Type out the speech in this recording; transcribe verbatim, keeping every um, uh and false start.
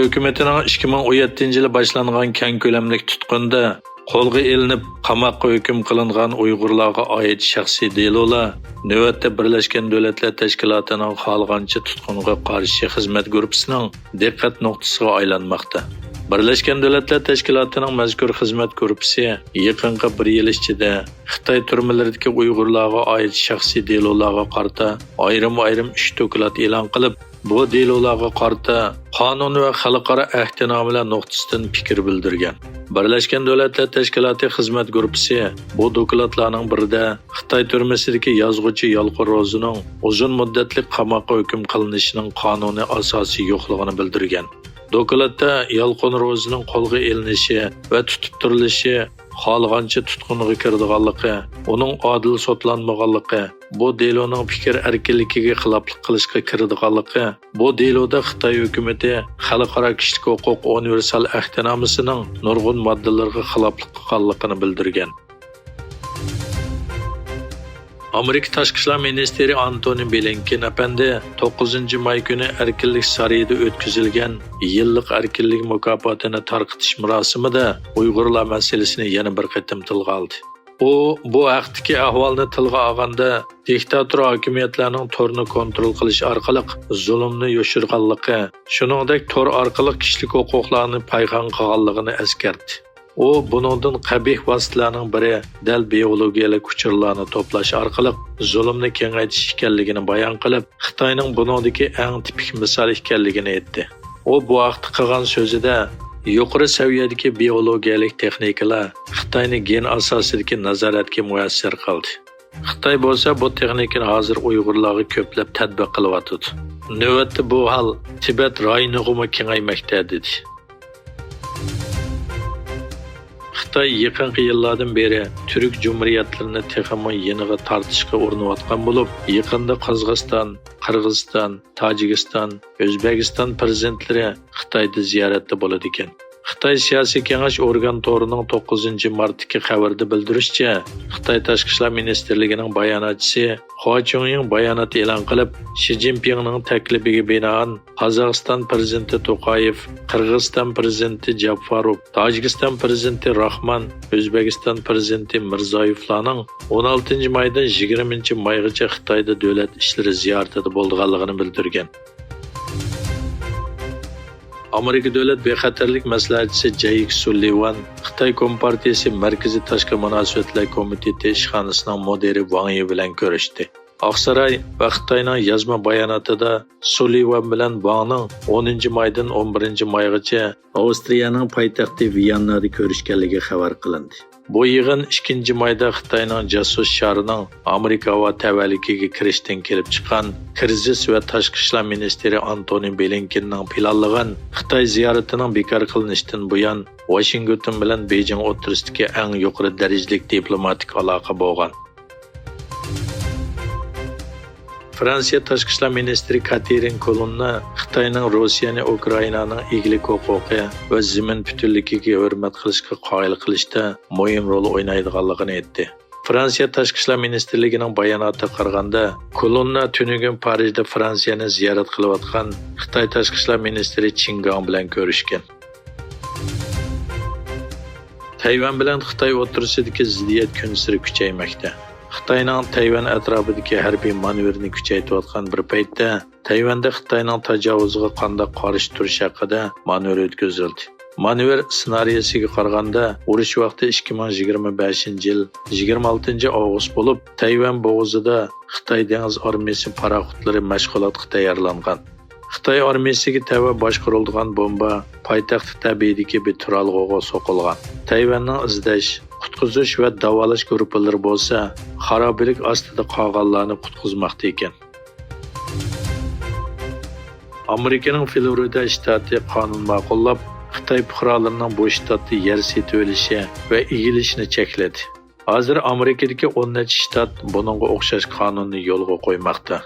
ھۆكۈمىتىنىڭ ئىككى مىڭ ئون يەتتىنچى يىلى باشلانغان كەڭ كۆلەملىك تۇتقۇندا قولغا ئېلىنىپ، قاماققا ھۆكۈم قىلىنغان ئۇيغۇرلارغا ئائىت شەخسىي دېلولار نۆۋەتتە بىرلەشكەن دۆلەتلەر تەشكىلاتىنىڭ خالىغانچە تۇتقۇنغا قارشى خىزمەت گۇرۇپپىسىنىڭ دىققەت نۇقتىسىغا ئايلانماقتا. بىرلەشكەن دۆلەتلەر تەشكىلاتىنىڭ مەزكۇر خىزمەت گۇرۇپپىسى يېقىنقى بىر يىل ئىچىدە خىتاي تۈرمىلىرىدىكى ئۇيغۇرلارغا ئائىت شەخسىي دېلولارغا قارىتا ئايرىم-ئايرىم ئۈچ دوكلات ئېلان قىلىپ، بۇ دېلولارغا قارىتا قانۇن ۋە خەلقئارا ئەھدىنامىلەر نۇقتىسىدىن پىكىر بىلدۈرگەن. بىرلەشكەن دۆلەتلەر تەشكىلاتى خىزمەت گۇرۇپپىسى بۇ دوكلاتلارنىڭ بىرىدە خىتاي تۈرمىسىدىكى يازغۇچى يالقۇن روزىنىڭ ئۇزۇن مۇددەتلىك قاماققا ھۆكۈم قىلىنىشىنىڭ قانۇنىي ئاساسى يوقلۇقىنى بىلدۈرگەن. دوكلاتتا يالقۇن روزىنىڭ قولغا ئېلىنىشى ۋە تۇتۇپ تۇرۇلۇشى، خالىغانچە تۇتقۇنغا كىرىدىغانلىقى، ئۇنىڭ ئادىل سوتلانمىغانلىقى، بۇ دېلونىڭ پىكىر ئەركىنلىكىگە خىلاپلىق قىلىشقا كىرىدىغانلىقى، بۇ دېلودا خىتاي ھۆكۈمىتى خەلقئارا كىشىلىك ھوقۇق ئۇنىۋېرسال ئەھدىنامىسىنىڭ نۇرغۇن ماددىلىرىغا خىلاپلىق قىلغانلىقىنى بىلدۈرگەن. ئامېرىكا تاشقى ئىشلار مىنىستىرى ئانتونى بلىنكېن ئەپەندى توققۇزىنچى ماي كۈنى ئەركىنلىك سارىيىدا ئۆتكۈزۈلگەن يىللىق ئەركىنلىك مۇكاپاتىنى تارقىتىش مۇراسىمىدا ئۇيغۇرلار مەسىلىسىنى يەنە بىر قېتىم تىلغا ئالدى. ئۇ بۇ ھەقتىكى ئەھۋالنى تىلغا ئالغاندا، دىكتاتور ھاكىمىيەتلەرنىڭ تورنى كونترول قىلىش ئارقىلىق زۇلۇمنى يوشۇرغانلىقى، شۇنىڭدەك تور ئارقىلىق كىشىلىك ھوقۇقلارنى پايخان قىلغانلىقىنى ئەسكەرتتى. ئۇ بۇنىڭدىن قەبىھ ۋاسىتىلەرنىڭ بىرى دەل بىئولوگىيەلىك ئۇچۇرلارنى توپلاش ئارقىلىق زۇلۇمنى كېڭەيتىش ئىكەنلىكىنى بايان قىلىپ، خىتاينىڭ بۇنىڭدىكى ئەڭ تىپىك مىسال ئىكەنلىكىنى ئېيتتى. ئۇ بۇ ھەقتە قىلغان سۆزىدە، يۇقىرى سەۋىيەدىكى بىئولوگىيەلىك تېخنىكىلار خىتاينى گېن ئاساسىدىكى نازارەتكە مۇيەسسەر قىلدى. خىتاي بولسا بۇ تېخنىكىنى ھازىر ئۇيغۇرلارغا كۆپلەپ تەتبىق قىلىۋاتىدۇ. نۆۋەتتە بۇ ھال تىبەت رايونىغىمۇ كېڭەيمەكتە، دېدى. خىتاي يېقىنقى يىللاردىن بېرى تۈرك جۇمھۇرىيەتلىرىنى تېخىمۇ يېنىغا تارتىشقا ئۇرۇنۇۋاتقان بولۇپ، يېقىندا قازاقىستان، قىرغىزىستان، تاجىكىستان، ئۆزبېكىستان پىرېزىدېنتلىرى خىتايدا زىيارەتتە بولىدىكەن. خىتاي سىياسىي كېڭەش ئورگان تورىنىڭ توققۇزىنچى مارتتىكى خەۋىرىدە بىلدۈرۈشىچە، خىتاي تاشقى ئىشلار مىنىستىرلىكىنىڭ باياناتچىسى خۇا چۈڭيىڭ بايانات ئېلان قىلىپ، شى جىنپىڭنىڭ تەكلىپىگە بىنائەن، قازاقىستان پىرېزىدېنتى توقايېۋ، قىرغىزىستان پىرېزىدېنتى جاپفاروف، تاجىكىستان پىرېزىدېنتى راخمان، ئۆزبېكىستان پىرېزىدېنتى مىرزىيېۋلارنىڭ ئون ئالتىنچى مايدىن يىگىرمىنچى مايغىچە خىتايدا دۆلەت ئىشلىرى زىيارىتىدە بولىدىغانلىقىنى بىلدۈرگەن. ئامېرىكا دۆلەت بىخەتەرلىك مەسلىھەتچىسى جەيك سۇللىۋان خىتاي كومپارتىيىسى مەركىزىي تاشقى مۇناسىۋەتلەر كومىتېتى ئىشخانىسىنىڭ مۇدىرى ۋاڭ يى بىلەن كۆرۈشتى. ئاقساراي ۋە خىتاينىڭ يازما باياناتىدا سۇللىۋان بىلەن ۋاڭنىڭ ئونىنچى مايدىن ئون بىرىنچى مايغىچە ئاۋسترىيەنىڭ پايتەختى ۋىياننادا كۆرۈشكەنلىكى خەۋەر قىلىندى. بۇ يىغىن ئىككىنچى مايدا خىتاينىڭ جاسۇس شارىنىڭ ئامېرىكا ھاۋا تەۋەلىكىگە كىرىشتىن كېلىپ چىققان كىرىزىس ۋە تاشقى ئىشلار مىنىستىرى ئانتونى بلىنكېننىڭ پىلانلىغان خىتاي زىيارىتىنىڭ بىكار قىلىنىشتىن بۇيان، ۋاشىنگتون بىلەن بېيجىڭ ئوتتۇرىسىدىكى ئەڭ يۇقىرى دەرىجىلىك دىپلوماتىك ئالاقە بولغان. فرانسىيە تاشقى ئىشلار مىنىستىرى كاتېرىن كولوننا خىتاينىڭ روسىيەنى ئۇكرائىنانىڭ ئىگىلىك ھوقۇقى ۋە زېمىن پۈتۈنلۈكىگە ھۆرمەت قىلىشقا قايىل قىلىشتا مۇھىم رول ئوينايدىغانلىقىنى ئېيتتى. فرانسىيە تاشقى ئىشلار مىنىستىرلىكىنىڭ باياناتىغا قارىغاندا، كولوننا تۈنۈگۈن پارىژدا فرانسىيەنى زىيارەت قىلىۋاتقان خىتاي تاشقى ئىشلار مىنىستىرى چىن گاڭ بىلەن كۆرۈشكەن. تەيۋەن بىلەن خىتاي ئوتتۇرىسىدىكى زىددىيەت كۈنسېرى كۈچەيمەكتە. خىتاينىڭ تەيۋەن ئەتراپىدىكى ھەربىي مانېۋىرىنى كۈچەيتىۋاتقان بىر پەيتتە، تەيۋەندە خىتاينىڭ تاجاۋۇزىغا قانداق قارشى تۇرۇش ھەققىدە مانېۋىر ئۆتكۈزۈلدى. مانېۋىر سېنارىيەسىگە قارىغاندا، ئۇرۇش ۋاقتى ئىككى مىڭ يىگىرمە بەشىنچى يىل يىگىرمە ئالتىنچى ئاۋغۇست بولۇپ، تەيۋەن بوغۇزىدا خىتاي دېڭىز ئارمىيىسى پاراخوتلىرى مەشغۇلاتقا تەييارلانغان. خىتاي ئارمىيىسىگە تەۋە باشقۇرۇلىدىغان بومبا پايتەخت تەبىئىدىكى بىر تۇرالغۇغا سوقۇلغان. تەيۋەننىڭ ئىزدەش، قۇتقۇزۇش ۋە داۋالاش گۇرۇپپىلىرى بولسا خارابىلىك ئاستىدا قالغانلارنى قۇتقۇزماقتا ئىكەن. ئامېرىكىنىڭ فلورىدا شتاتى قانۇن ماقۇللاپ، خىتاي پۇقرالىرىنىڭ بۇ شتاتتا يەر سېتىۋېلىشى ۋە ئىگىلىشىنى چەكلىدى. ھازىر ئامېرىكىدىكى ئون نەچچە شتات بۇنىڭغا ئوخشاش قانۇننى يولغا قويماقتا.